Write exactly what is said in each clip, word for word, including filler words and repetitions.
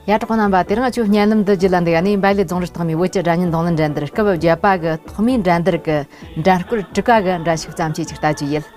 ཡ། གྲོགས་རྣམ་པ། དེ་རིང་ང་ཚོའི་བརྙན་ལམ་འདི་བརྒྱུད་ལ་འདི་ག་ནས་བལ་ཡུལ་རྫོང་རི་ཐོག་མའི་བོད་ཀྱི་སྒྲ་སྙན་རྡུང་ལེན་འགྲན་བསྡུར་སྐབས་བརྒྱད་པ་གི་ཐོག་མའི་འགྲན་བསྡུར་གྱི་འགྲན་སྐོར་དྲུག་པ་གི་འགྲན་ཞུགས་བརྩམས་ཆོས་ཅིག་ལྟ་རྒྱུ་ཡིན།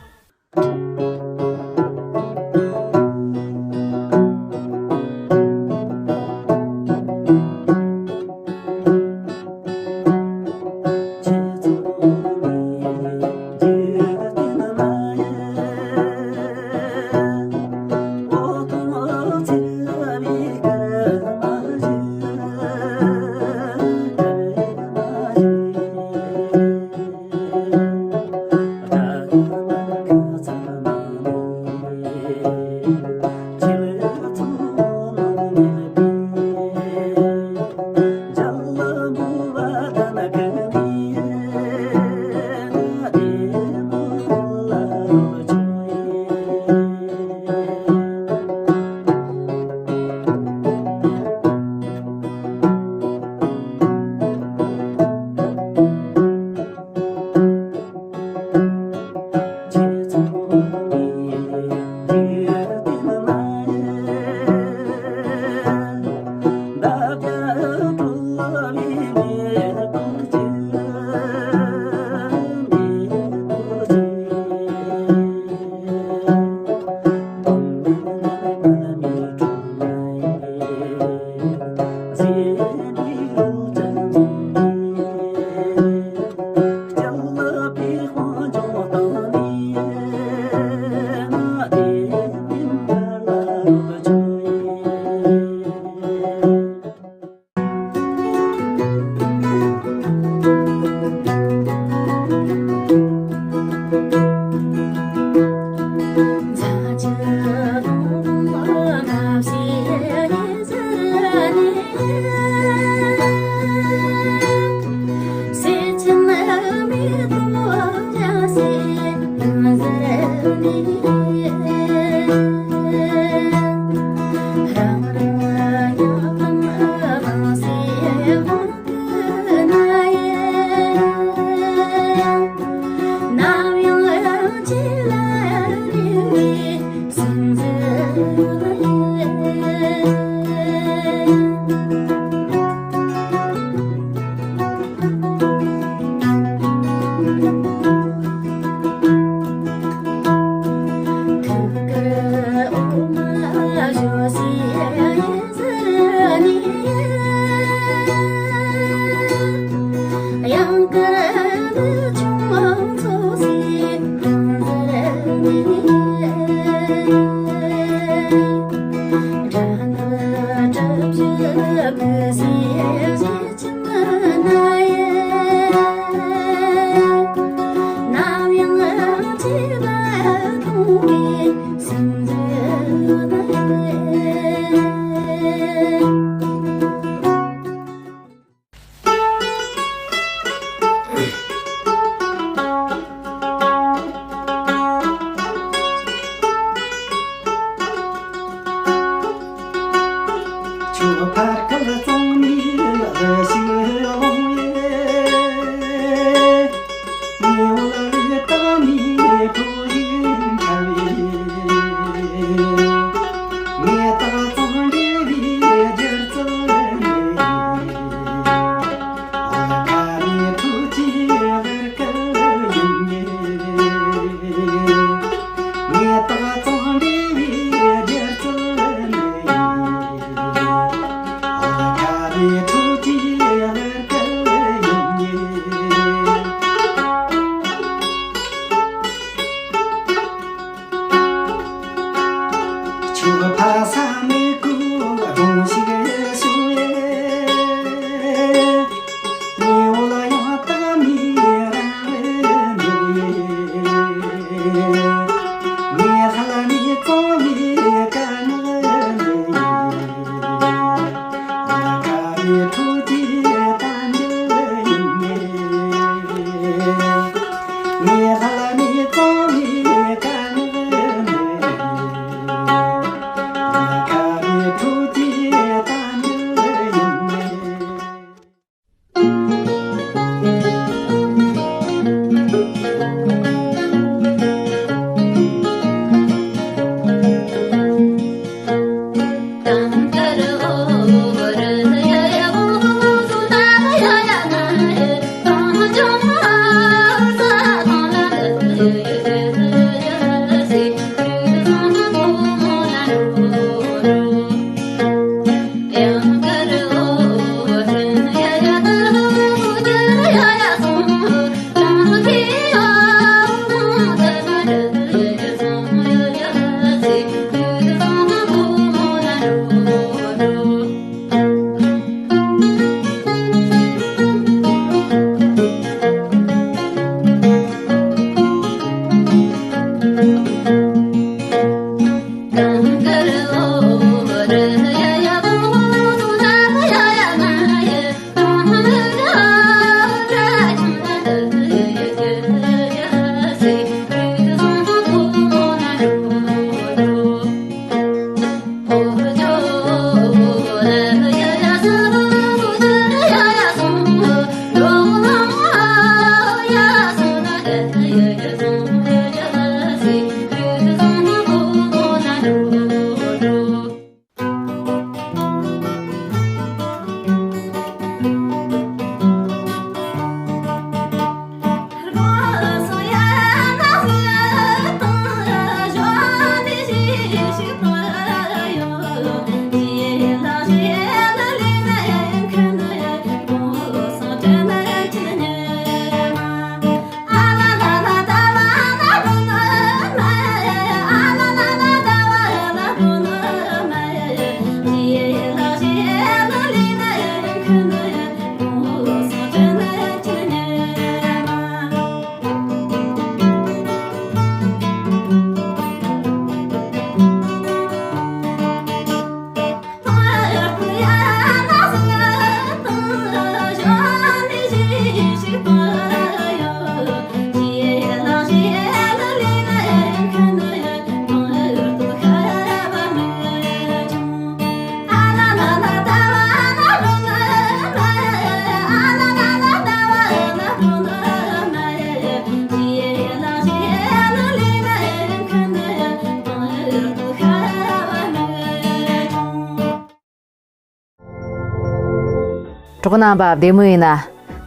གྲོགས་རྣམ་པ་བདེ་མོ་ཡིན་ན།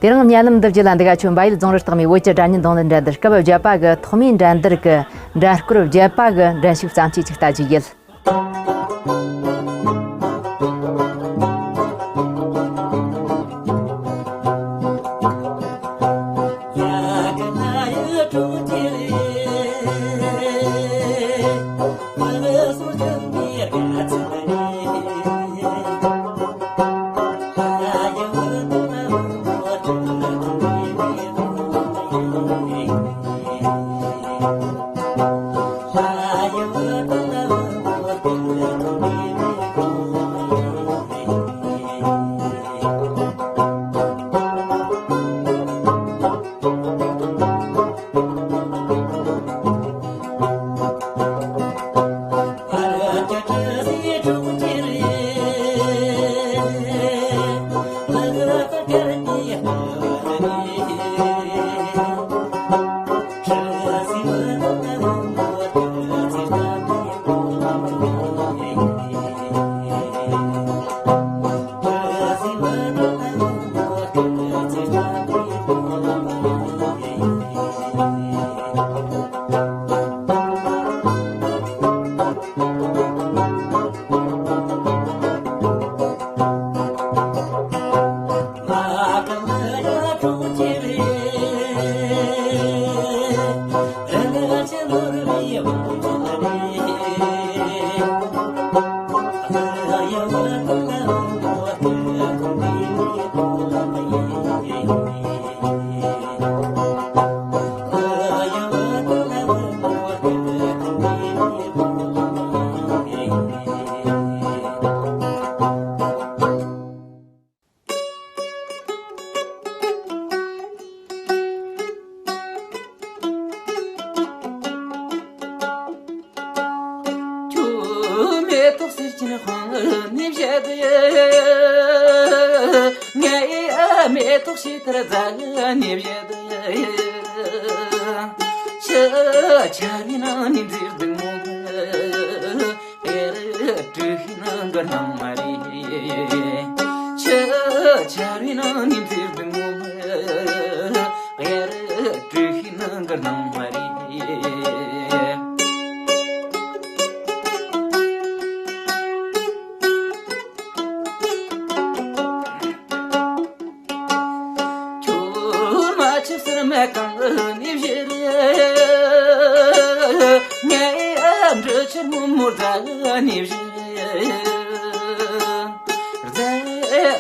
དེ་རིང་བརྙན་ལམ་འདི་བརྒྱུད་ལ་འདི་ག་ཆོ་འབའ་ཡུལ་རྫོང་རི་སྟག་མའི་བོད་ཀྱི་སྒྲ་སྙན་རྡུང་ལེན་འགྲན་བསྡུར་སྐབས་བརྒྱད་པ་གི་ཐོག་མའི་འགྲན་བསྡུར་གི་འགྲན་སྐོར་བརྒྱད་པ་གི་འགྲན་ཞུགས་བརྩམས་ཆོས་ཅིག་ལྟ་རྒྱུ་ཡིན། ཁྱོད་མེ་ཏོག་སེར་ཆེན་དཔངས་ནས་བཞད་དེ། ངའི་མེ་ཏོག་ཕྱི་ལྟར་མཛའ་ནས་བཞད་དེ། ཆུ་ཆར་བའི་ནང་ནས་འཛེར་འདུག་མོ། ཨེ་རེད། དྲི་ཤིང་ནང་གི་སྣང་བ་རེད། ཆུ་ཆར་བའི་ནང་ནས་འཛེར་འདུག་མོ། ཨེ་རེད། དྲི་ཤིང་ནང་གི་སྣང་བ་རེད། ཁྱོད་མ་ཆུ་སེར་མ་གང་ནས་བཞད། ངའི་འབྲི་ཆུ་སྔོན་མོ་རྫ་ནས་བཞད། རྫ་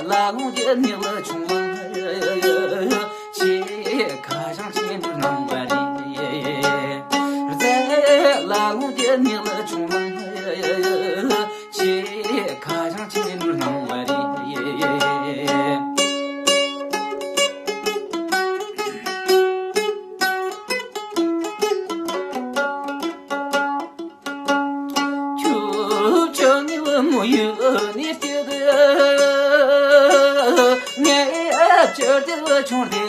ལ་ལོང་གི་ནགས་ལ་ཆུང་ལང་། ཆེ་ཁ་བྱང་ཆེན་པོའི་སྣང་བ་རེད། རྫ་ལ་ལོང་གི་ནགས་ལ་ཆུང་ལང་། ཆེ་ཁ་བྱང་ཆེན་པོའི་སྣང་བ་རེད། ཁྱོད་ཁྱོད་ངའི་བུ་མོ་ཡུལ་ནས་སྐྱེས། ངའི་ཨ་ཕྱི་དེ་ཆུང་དེ་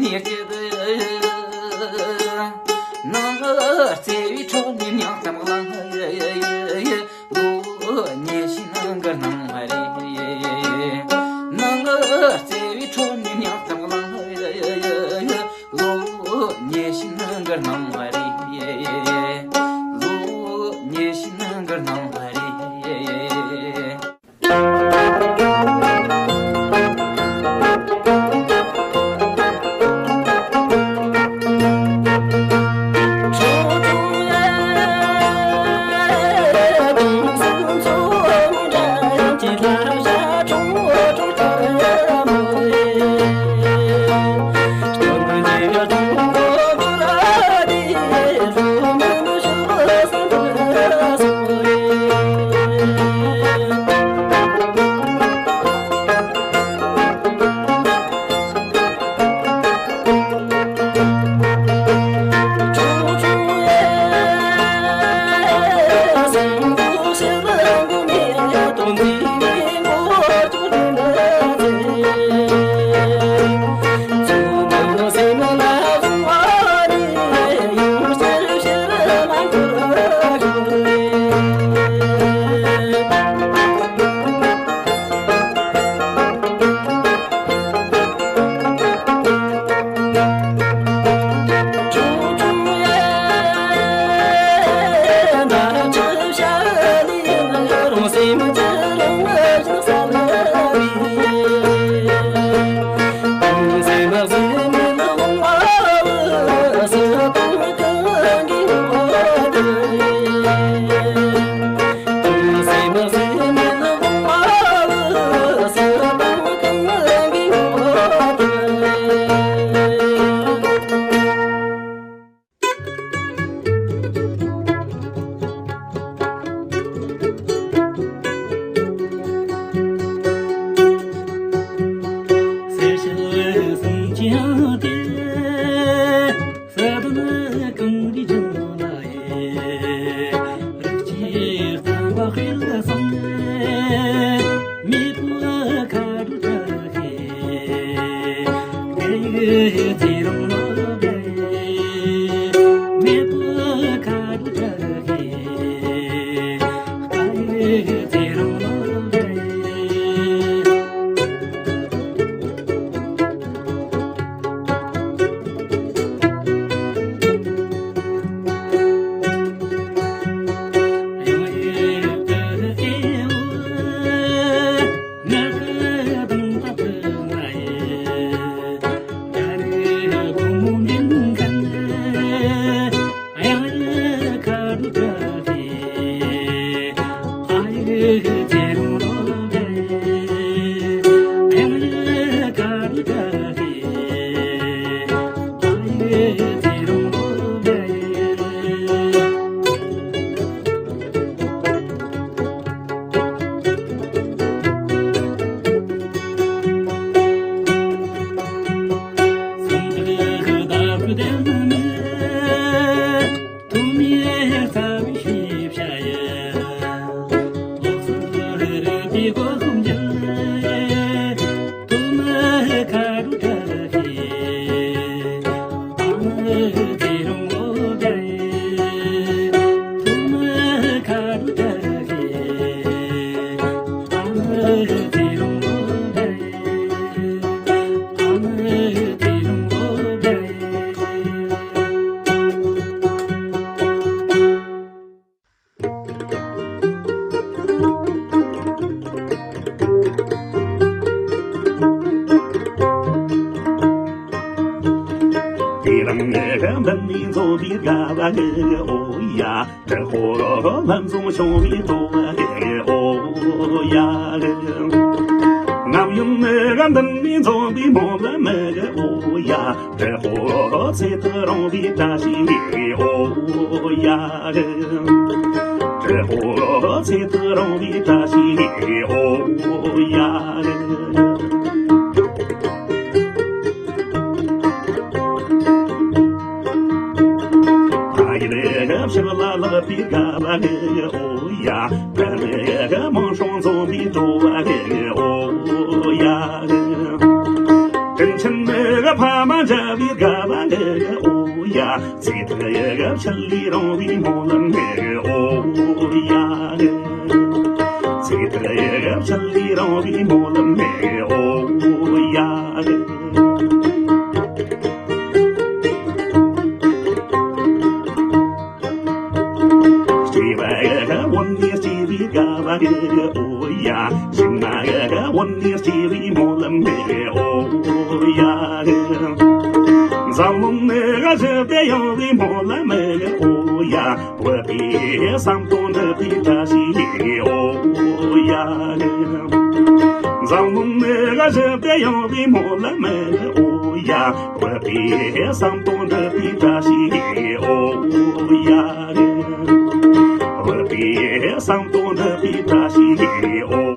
ནས་སྐྱེས། ནང་བརྩེ་བའི་ཁྲོད་ནས་མྱང་ཙམ་གླེང་། ལོ་ཉི་ཤུའི་ནང་གི་སྣང་བ་རེད། ནང་བརྩེ་བའི་ཁྲོད་ནས་མྱང་ཙམ་གླེང་། ལོ་ཉི་ཤུའི་ནང་གི་སྣང་བ་རེད། ལོ་ཉི་ཤུའི་ནང་གི་སྣང་བ་རེད། དེ་རིང་ངས་འདི་ནས་འཛོམས་པའི་དགའ་བ་གི་ཨོ་ཡ། དྲི་ཧོ་ལྷན་འཛོམས་བྱུང་བའི་སྤྲོ་བ་གི་ཨོ་ཡ། ནམ་ཡང་ངས་འདི་ནས་འཛོམས་པའི་སྨོན་ལམ་གི་ཨོ་ཡ། དྲི་ཧོ་ཚེ་ཐུ་རིང་བའི་བཀྲ་ཤིས་ཨོ་ཡ། དྲི་ཧོ་ཚེ་ཐུ་རིང་བའི་བཀྲ་ཤིས་ཨོ་ཡ། ཕ་ཡུལ་གི་ཕྱོགས་ལ་ལག་པའི་དགའ་བ་གི་ཨོ་ཡ། བུ་མོ་གི་མིང་སྲིང་འཛོམས་པའི་སྤྲོ་བ་གི་ཨོ་ཡ། དྲིན་ཆེན་གི་ཕ་མ་མཇལ་བའི་དགའ་བ་གི་ཨོ་ཡ། ཚེ་ཐུ་གི་ཆི་ལི་རིང་བའི་སྨོན་ལམ་གི་ཨོ་ཡ། ཚེ་ཐུ་གི་ཆི་ལི་རིང་བའི་སྨོན་ལམ་གི་ཨོ་ཡ། སྐྱེ་བ་ཡི་བོན་ནས་སྐྱེ་བའི་དགའ་བ་གི་ཨོ་ཡ། ཞིང་མ་ཡི་བོན་ནས་སྐྱེ་བའི་སྨོན་ལམ་གི་ཨོ་ཡ། འཛམ་གླིང་ནས་ཞི་བདེ་ཡོང་བའི་སྨོན་ལམ་གི་ཨོ་ཡ། བོད་པའི་བསམ་དོན་འགྲུབ་པའི་བཀྲ་ཤིས་ཨོ་ཡ། འཛམ་གླིང་ནས་ཞི་བདེ་ཡོང་བའི་སྨོན་ལམ་གི་ཨོ་ཡ། བོད་པའི་བསམ་དོན་འགྲུབ་པའི་བཀྲ་ཤིས་ཨོ་ཡ། བོད་པའི་བསམ་དོན་འགྲུབ་པའི་བཀྲ་ཤིས་ཨོ།